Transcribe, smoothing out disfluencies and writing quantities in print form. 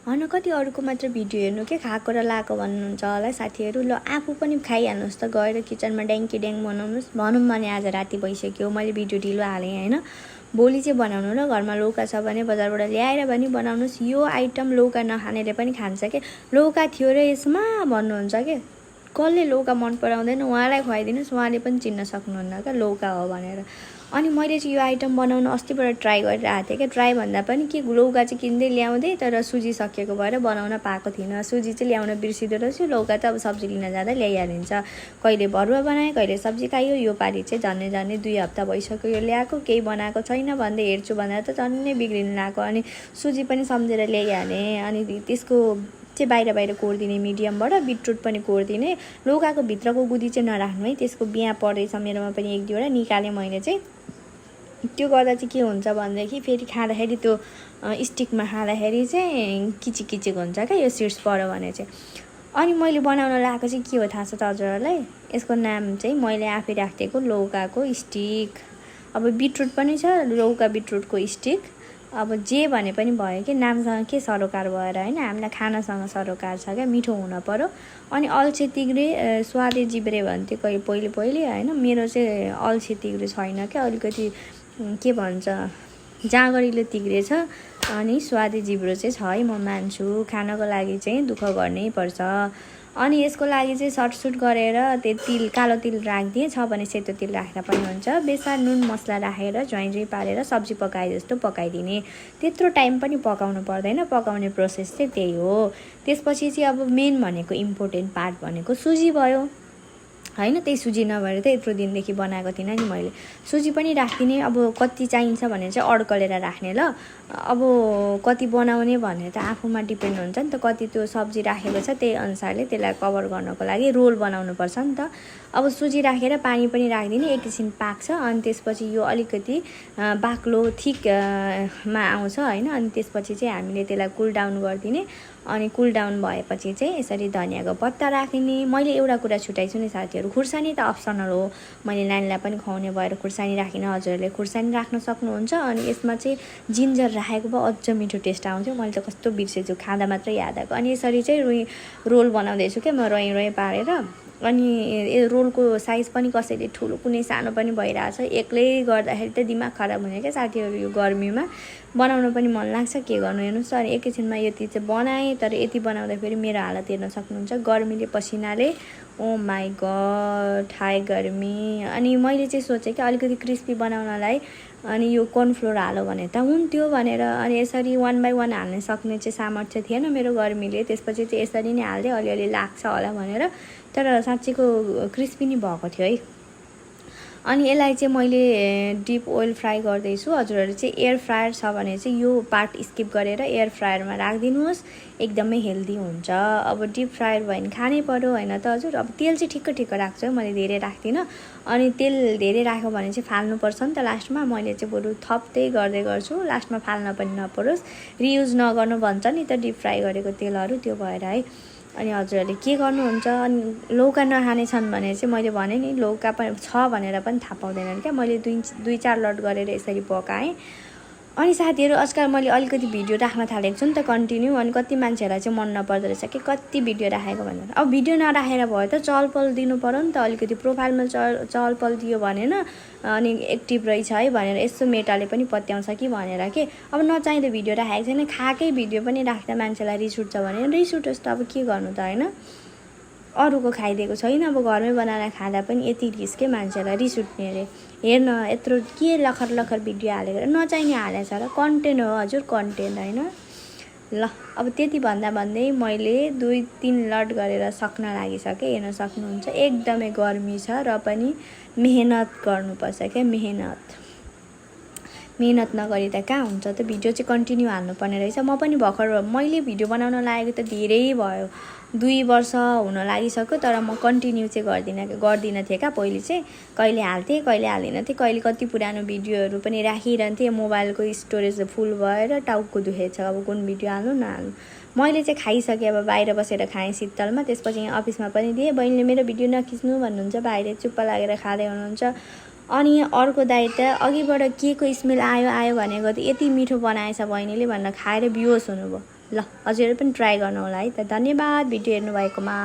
हन कति अरूको मात्र भिडियो हेर्नु के खाएको र लाएको भन्नुहुन्छ होला साथीहरू। ल आफू पनि खाइहाल्नुहोस् त, गएर किचनमा ड्याङ्की ड्याङ बनाउनुहोस्। भनौँ भने आज राति भइसक्यो, मैले भिडियो ढिलो हालेँ होइन। भोलि चाहिँ बनाउनु र घरमा लौका छ भने बजारबाट ल्याएर पनि बनाउनुहोस्। यो आइटम लौका नखानेले पनि खान्छ के, लौका थियो र यसमा भन्नुहुन्छ के। कसले लौका मन पराउँदैन उहाँलाई खुवाइदिनुहोस्, उहाँले पनि चिन्न सक्नुहुन्न क्या लौका हो भनेर। अनि मैले चाहिँ यो आइटम बनाउन अस्तिबाट ट्राई गरिरहेको थिएँ क्या। ट्राई भन्दा पनि के, लौका चाहिँ किन्दै ल्याउँदै तर सुजी सकिएको भएर बनाउन पाएको थिइनँ। सुजी चाहिँ ल्याउन बिर्सिँदो रहेछु, लौका त अब सब्जी लिन जाँदा ल्याइहालिन्छ। कहिले भरुवा बनाएँ, कहिले सब्जी खायो। यो पालि चाहिँ झन्डै 2 हप्ता भइसक्यो यो ल्याएको, केही बनाएको छैन भन्दै हेर्छु भनेर त झन्डै बिग्रिनु लाग्यो। अनि सुजी पनि सम्झेर ल्याइहालेँ। अनि त्यसको चाहिँ बाहिर कोरिदिने मिडियमबाट, बिटरुट पनि कोरिदिने। लौकाको भित्रको गुदी चाहिँ नराख्नु है, त्यसको बिहा पर्दैछ मेरोमा पनि 1-2वटा निकालेँ मैले चाहिँ। त्यो गर्दा चाहिँ के हुन्छ भनेदेखि फेरि खाँदाखेरि त्यो स्टिकमा खाँदाखेरि चाहिँ किचिक हुन्छ क्या यो सिड्स पऱ्यो भने चाहिँ। अनि मैले बनाउन लगाएको चाहिँ के हो थाहा छ त हजुरहरूलाई? यसको नाम चाहिँ मैले आफै राखिदिएको लौकाको स्टिक। अब बिटरुट पनि छ, लौका बिटरुटको स्टिक। अब जे भने पनि भयो कि नामसँग के सरोकार भएर होइन, हामीलाई खानासँग सरोकार छ क्या, मिठो हुन पर्यो। अनि अल्छे तिग्रे स्वादे जिब्रे भन्थ्यो पहिले होइन। मेरो चाहिँ अल्छे तिग्रे छैन क्या, अलिकति के भन्छ जाँगरिलो तिग्रे छ। अनि स्वादे जिब्रो चाहिँ छ है, म मान्छु। खानको लागि चाहिँ दुःख गर्नै पर्छ। अनि यसको लागि चाहिँ सर्टसुट गरेर त्यो तिल, कालो तिल राखिदिएँ, छ भने सेतो तिल राखेर पनि हुन्छ। बेसार नुन मसला राखेर झ्वाइँ पारेर सब्जी पकाए जस्तो पकाइदिने। त्यत्रो टाइम पनि पकाउनु पर्दैन, पकाउने प्रोसेस चाहिँ त्यही हो। त्यसपछि चाहिँ अब मेन भनेको इम्पोर्टेन्ट पार्ट भनेको सुजी भयो होइन। त्यही सुजी नभएर त यत्रो दिनदेखि बनाएको थिइनँ नि मैले। सुजी पनि राखिदिने, अब कति चाहिन्छ भने चाहिँ अड्कलेर राख्ने ल। अब कति बनाउने भने त आफूमा डिपेन्ड हुन्छ नि त, कति त्यो सब्जी राखेको छ त्यही अनुसारले त्यसलाई कभर गर्नको लागि रोल बनाउनुपर्छ नि त। अब सुजी राखेर पानी पनि राखिदिने, एकैछिन पाक्छ। अनि त्यसपछि यो अलिकति बाक्लो थिकमा आउँछ होइन। अनि त्यसपछि चाहिँ हामीले त्यसलाई कुल डाउन गरिदिने। अनि कुल डाउन भएपछि चाहिँ यसरी धनियाँको पत्ता राखिदिने। मैले एउटा कुरा छुट्याइछु नि साथीहरू, खुर्सानी त अप्सनल हो। मैले नानीलाई पनि खुवाउने भएर खुर्सानी राखिनँ, हजुरहरूले खुर्सानी राख्न सक्नुहुन्छ। अनि यसमा चाहिँ जिन्जर राखेको भए अझ मिठो टेस्ट आउँथ्यो। मैले त कस्तो बिर्सेछु, खाँदा मात्रै याद आएको। अनि यसरी चाहिँ रोल बनाउँदैछु क्या म, रोइ पारेर। अनि रोलको साइज पनि कसैले ठुलो, कुनै सानो पनि भइरहेछ। एक्लै गर्दाखेरि त दिमाग खराब हुने क्या साथीहरू, यो गर्मीमा बनाउन पनि मन लाग्छ, के गर्नु हेर्नुहोस्। अनि एकैछिनमा यति चाहिँ बनाएँ, तर यति बनाउँदा फेरि मेरो हालत हेर्न सक्नुहुन्छ, गर्मीले पसिनाले। ओ माई गड, हाई गर्मी। अनि मैले चाहिँ सोचेँ कि अलिकति क्रिस्पी बनाउनलाई अनि यो कर्नफ्लोर हाल्यो भने त हुन्थ्यो भनेर। अनि यसरी 1 बाई 1 हाल्न सक्ने चाहिँ सामर्थ्य थिएन मेरो गर्मीले। त्यसपछि चाहिँ यसरी नै हाल्दै अलिअलि लाग्छ होला भनेर, तर साँच्चीको क्रिस्पी नै भएको थियो है। अनि यसलाई चाहिँ मैले डिप ओइल फ्राई गर्दैछु। हजुरहरू चाहिँ एयर फ्रायर छ भने चाहिँ यो पार्ट स्किप गरेर एयर फ्रायरमा राखिदिनुहोस्, एकदमै हेल्दी हुन्छ। अब डिप फ्रायर भयो भने खानै पर्यो होइन त हजुर। अब तेल चाहिँ ठिक्क राख्छु है, मैले धेरै राख्दिनँ। अनि तेल धेरै राख्यो भने चाहिँ फाल्नुपर्छ नि त लास्टमा। मैले चाहिँ बरु थप्दै गर्दै गर्छु, लास्टमा फाल्न पनि नपरोस्। रियुज नगर्नु भन्छ नि त डिप फ्राई गरेको तेलहरू, त्यो भएर है। अनि हजुरहरूले के गर्नुहुन्छ, अनि लौका नखाने छन् भने चाहिँ मैले भने नि लौका पनि छ भनेर पनि थाहा पाउँदैनन् क्या। मैले 2-4 लट गरेर यसरी पकाएँ। अनि साथीहरू आजकल मैले अलिकति भिडियो राख्न थालेको छु नि त कन्टिन्यू। अनि कति मान्छेहरूलाई चाहिँ मन नपर्दो रहेछ कि कति भिडियो राखेको भनेर। अब भिडियो नराखेर भयो त चहलपहल दिनु पर्यो नि त, अलिकति प्रोफाइलमा चहलपहल दियो भने न, अनि एक्टिभ रहेछ है भनेर यसो मेटाले पनि पत्याउँछ कि भनेर के। अब नचाहिँदो भिडियो राखेको छैन, खाएकै भिडियो पनि राख्दा मान्छेलाई रिस उठ्छ भने रिस उठोस् त, अब के गर्नु त होइन। अरूको खाइदिएको छैन, अब घरमै बनाएर खाँदा पनि यति रिस के, मान्छेलाई रिस उठ्ने अरे। हेर्न यत्रो के लखर भिडियो हालेको, नचाहिने हालेछ र, कन्टेन्ट हो हजुर, कन्टेन्ट होइन। ल अब त्यति भन्दै मैले 2-3 लट गरेर सक्न लागिसकेँ, हेर्न सक्नुहुन्छ। एकदमै गर्मी छ र पनि मेहनत गर्नुपर्छ क्या, मेहनत नगरी त कहाँ हुन्छ त। भिडियो चाहिँ कन्टिन्यू हाल्नुपर्ने रहेछ। म पनि भर्खर मैले भिडियो बनाउन लागेको त धेरै भयो, 2 वर्ष हुन लागिसक्यो। तर म कन्टिन्यू चाहिँ गर्दिनँ थिएँ क्या। पहिले चाहिँ कहिले हाल्थेँ कहिले हाल्दिनँ थिएँ, कहिले कति पुरानो भिडियोहरू पनि राखिरहन्थेँ। मोबाइलको स्टोरेज फुल भएर टाउको दुखेछ, अब कुन भिडियो हाल्नु नहाल्नु। मैले चाहिँ खाइसकेँ, अब बाहिर बसेर खाएँ शीतलमा। त्यसपछि यहाँ अफिसमा पनि दिएँ, बहिनीले मेरो भिडियो नखिच्नु भन्नुहुन्छ, बाहिर चुप्प लागेर खाँदै हुनुहुन्छ। अनि अर्को दाइ त अघिबाट के को स्मेल आयो भनेको त यति मिठो बनाएछ बहिनीले भनेर खाएर बिहोस हुनुभयो। ल हजुरहरू पनि ट्राई गर्नु होला है त। धन्यवाद भिडियो हेर्नुभएकोमा।